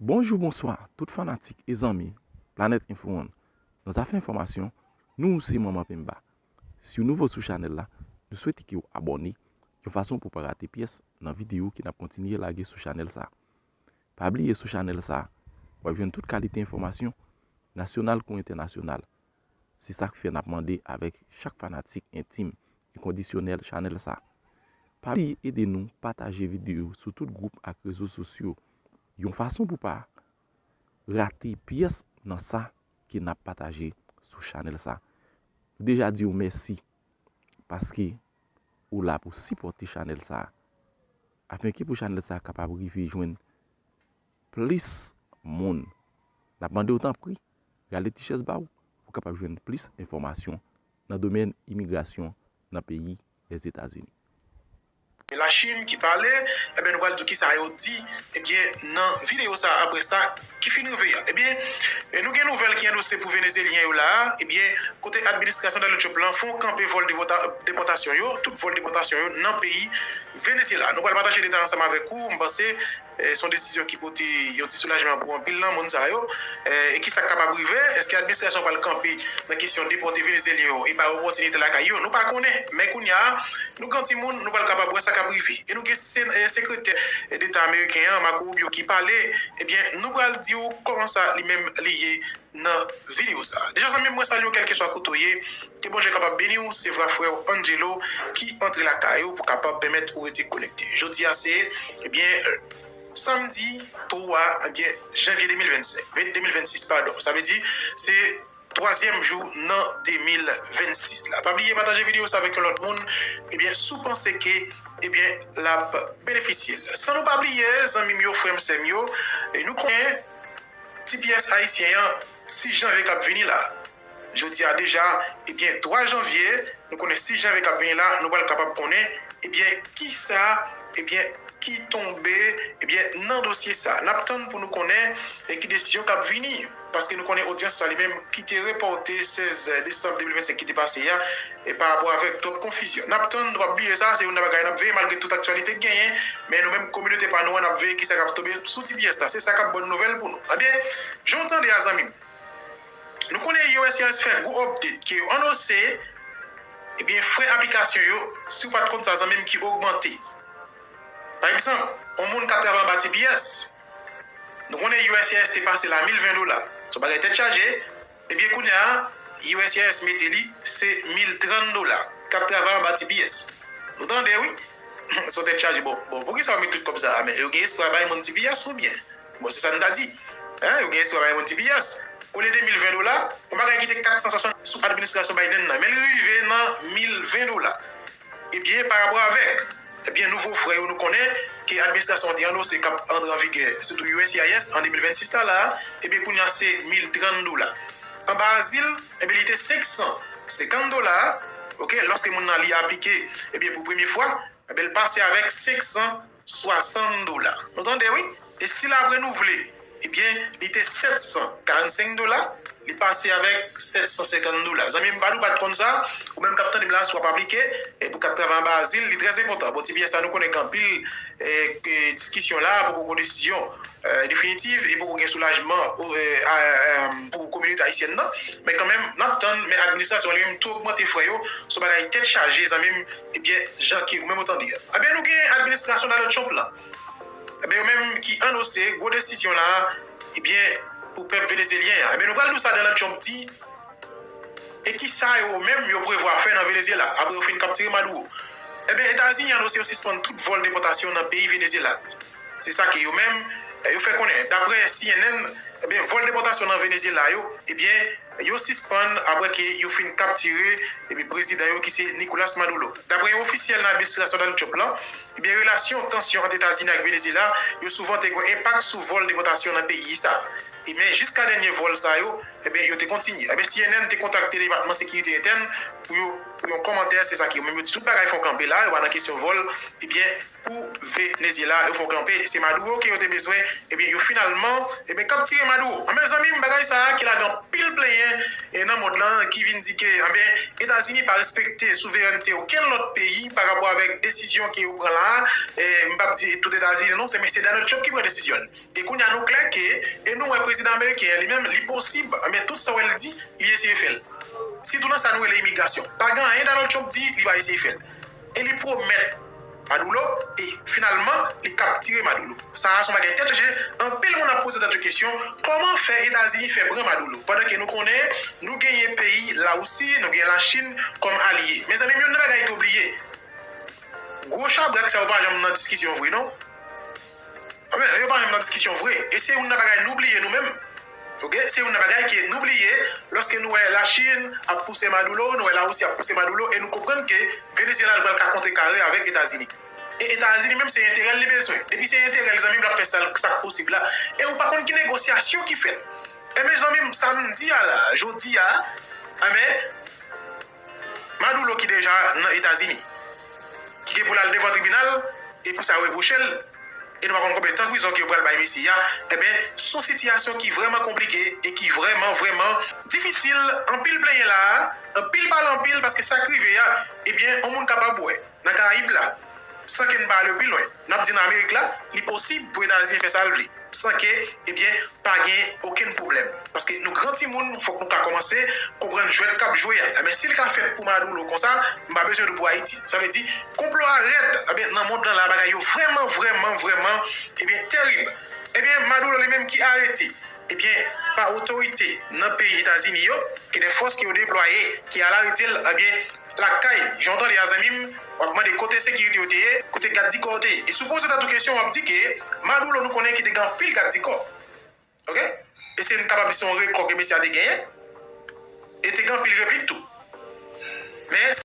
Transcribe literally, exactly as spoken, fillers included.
Bonjou, bonswa, tout fanatik e zanmi Planèt Info One. Nan zafè enfòmasyon, nou se Manman Pemba. Si w nouvo sou chanèl la, nou swete ke w abòne, yon fason pou w pa rate pyès nan videyo ke n ap kontinye lage sou chanèl sa. Pa bliye sou chanèl sa, w ap jwenn tout kalite enfòmasyon, nasyonal kou entènasyonal. Se sa k fè n ap mande avèk chak fanatik entim e kondisyonèl chanèl sa. Pa bliye ede nou pataje videyo sou tout gwoup ak rezo sosyo, yon fason pou pa rate pyès nan sa ke n ap pataje sou chanèl sa. Nou deja di w mèsi paske ou la pou sipòte chanèl sa, afenke pou chanèl sa kapab rive jwenn plis moun. N ap mande w tanpri, rale ti chèz ba w pou w kapab jwenn plis enfòmasyon nan domèn imigrasyon nan peyi Lèzetazini. Lachin ki pale, ebyen nou pral di w kisa yo di, ebyen nan videyo sa apre sa ki fin rive a. Ebyen, nou gen nouvèl ki anonse pou Venezyelyen yo la a, ebyen kote administrasyon Donald Trump lan fè w kanpe vòl depòtasyon yo, tout vòl depòtasyon yo nan peyi Venezyela. Nou pral pataje detay ansanm avèk ou, m panse se yon desizyon ki pote yon ti soulajman pou anpil nan moun sa yo. E kisa k kapab rive? Èske administrasyon pral kanpe nan kesyon depòte Venezyelyen yo e ba yo opòtinite lakay yo? Nou pa konnen. Men kounye a, nou gen yon timoun, nou pral kapab wè sa k ap rive. E nou gen sekretè deta ameriken an, Marco Rubio, ki pale. Ebyen, nou pral di w kòman sa li menm li ye nan videyo sa. Deja zanmi m, mwen salye w kèlkeswa kote w ye. Ke Bondye kapab beni w. Se vwa frè w Angelo ki antre lakay ou pou kapab pèmèt ou rete konekte. Jodi a se, ebyen, samdi twa, ebyen, janvye de mil vennsenk, de mil vennsis, padon. Sa vle di, se twazyèm jou nan de mil vennsis la. Pa bliye pataje videyo sa avèk yon lòt moun, ebyen, si w panse ke, ebyen, l ap benefisye l. San nou pa bliye, zanmi m yo, frè m, sè m yo, nou konnen T P S ayisyen an, sis janvye k ap vini la. Jodi a deja, ebyen, twa janvye, nou konnen sis janvye k ap vini la, nou pral kapab konnen, ebyen, kisa, ebyen, ki tonbe, ebyen, nan dosye sa. N ap tann pou nou konnen, e, ki desizyon k ap vini. Paske nou konnen odyans sa li menm ki te repòte sèz desanm de mil vennsenk ki te pase a, e pa rapò avèk twòp konfizyon. N ap tann, nou p ap bliye sa, se youn nan bagay n ap veye malgre tout aktyalite k genyen, men nou menm kominote pa nou an, n ap veye kisa k ap tonbe sou T P S la. Se sa k ap bon nouvèl pou nou. Ebyen, jan w tande a zanmi m, nou konnen U S C I S fè gwo update ke yo anonse, ebyen, frè aplikasyon yo, si w pa t konn sa zanmi m, ki ogmante. Pa egzanp, yon moun k ap travay anba T P S, nou konnen U S C I S te pase l a mil ven dola. Se yon bagay tèt chaje. Ebyen, kounye a, U S C I S mete li, se mil trant dola. K ap travay anba T P S. Nou tande, wi. Se yon tèt chaje. Bon, bon, poukisa yo met tout kòb sa a? Men yo gen espwa bay moun T P S oubyen? Bon, se sa n ta di. Hein, yo gen espwa bay moun T P S. Olye de mil ven dola, yon bagay ki te kat san swasant sou administrasyon Biden nan, men li rive nan mil ven dola. Ebyen, pa rapò avèk, ebyen, nouvo frè yo, nou konnen ke administrasyon an te anonse k ap antre an vigè, sitou U S C I S, an de mil vennsis la la a, ebyen, kounye a se mil trant dola. Anba azil, ebyen, li te senk san senkant dola, oke, lòske moun nan li aplike, ebyen, pou premye fwa, ebyen, li pase avèk senk san swasant dola. Nou tande, wi? E si l ap renouvle, ebyen, li te sèt san karannsenk dola, li pase avèk sèt san senkant dola. Zanmi m, pa di w pa t konn sa, ou menm k ap tande m la, si w ap aplike, e pou k ap travay anba azil, li trè enpòtan. Bon, T P S la, nou konnen gen anpil, e, e, diskisyon la, poko gen desizyon, e, definitif, e poko gen soulajman, e, a, e, pou kominote ayisyèn nan. Men kanmenm, n ap tann, men administrasyon an li menm tou ogmante frè yo, se yon bagay tèt chaje, zanmi m, ebyen, jan ke ou menm ou tande a. Ebyen, nou gen administrasyon Donald Trump la. Ebyen, yo menm ki anonse gwo desizyon la, ebyen, pou pèp venezyelyen an. Ebyen, nou pral di w sa Donald Trump di, e kisa yo menm yo prevwa fè nan Venezyela, apre yo fin kaptire Maduro. Ebyen, Etazini anonse yo sispann tout vòl depòtasyon nan peyi Venezyela. Se sa ke yo menm, e, yo fè konnen. Daprè C N N, ebyen, vòl depòtasyon nan Venezyela yo, ebyen, yo sispann apre ke yo fin kaptire, ebyen, prezidan yo ki se Nicolas Maduro. Daprè yon ofisyèl nan administrasyon Donald Trump lan, ebyen, relasyon, tansyon ant Etazini ak Venezyela yo souvan te gen enpak sou vòl depòtasyon nan peyi sa. E men jiska dènye vòl sa yo, ebyen, yo te kontinye. Ebyen, C N N te kontakte Depatman Sekirite Entèn pou yo, pou yon kòmantè, se sa ke yo menm yo di tout bagay fon kanpe la, yo pa nan kesyon vòl, ebyen, pou Venezyela, yo fon kanpe. Se Maduro ke yo te bezwen, ebyen, yo finalman, ebyen, kaptire Maduro. Anben, zanmi m, bagay sa a ki lage Pil plenyen e nan mond lan ki vin di ke anben Etazini pa respekte souverènte okenn lòt peyi pa rapò avèk desizyon ke yo pran la. E m p ap di tout Etazini non, se mesye Donald Trump ki pran desizyon. E kounye a nou klè ke e nou wè prezidan ameriken an li menm li posib anben tout sa w wè l di li eseye fè l. Sitou nan sa nou rele imigrasyon. Pa gen anyen Donald Trump di li pa eseye fè l. E li pwomèt Maduro e finalman li kaptire Maduro. Sa a se yon bagay tèt chaje. Anpil moun ap poze tèt yo kesyon kòman fè Etazini fè pran Maduro pandan ke nou konnen nou genyen peyi Lawousi, nou genyen Lachin kòm alye. Mezanmi, youn nan bagay ki obliye. Gwo chabrak sa yo pa janm nan diskisyon vre non. Anben, yo pa janm nan diskisyon vre. E se youn nan bagay nou bliye nou menm. Ok, se youn nan bagay ke nou bliye lòske nou wè Lachin ap pouse Maduro, nou wè Lawousi ap pouse Maduro e nou konprann ke Venezyela pral ka kontre kare avèk Etazini. E Etazini menm se enterè l li bezwen. Depi se enterè l zanmi m l ap fè sa sa k posib la. E ou pa konn ki negosyasyon ki fèt. E mezanmi m sa m di a la jodi a, anben Maduro ki deja nan Etazini ki gen pou l al devan tribinal e pou sa yo repwoche l e nou pa konn konbyen tan prizon ke yo pral bay mesye a. Enben se yon sitiyasyon ki vrèman konplike e ki vrèman vrèman difisil. Anpil plenyen la a, anpil pale anpil paske sa k rive a ebyen yon moun kapab wè nan Karayib la san ke n pa ale pi lwen. N ap di nan Amerik la li posib pou Etazini fè sa l vle san ke ebyen pa gen okenn pwoblèm. Paske nou gran timoun, fòk nou ka kòmanse konprann jwèt k ap jwe a. Enben si l ka fèt pou Maduro konsa, m pa bezwen di w pou Ayiti. Sa vle di konplo a rèd. Enben nan mond lan la bagay yo vrèman vrèman vrèman ebyen terib. Ebyen Maduro li menm ki arete ebyen pa otorite nan peyi Etazini yo, ki de fòs ki yo deplwaye ki al arete l ebyen lakay jan w tande a zanmi m, w ap mande kote sekirite yo te ye, kote gad di kò yo te ye. E si w poze tèt ou kesyon w ap di ke Maduro nou konnen ki te gen anpil gad di kò. Ok? E se n kapab di se yon rekò ke mesye a te genyen. E te gen anpil replik tou. Men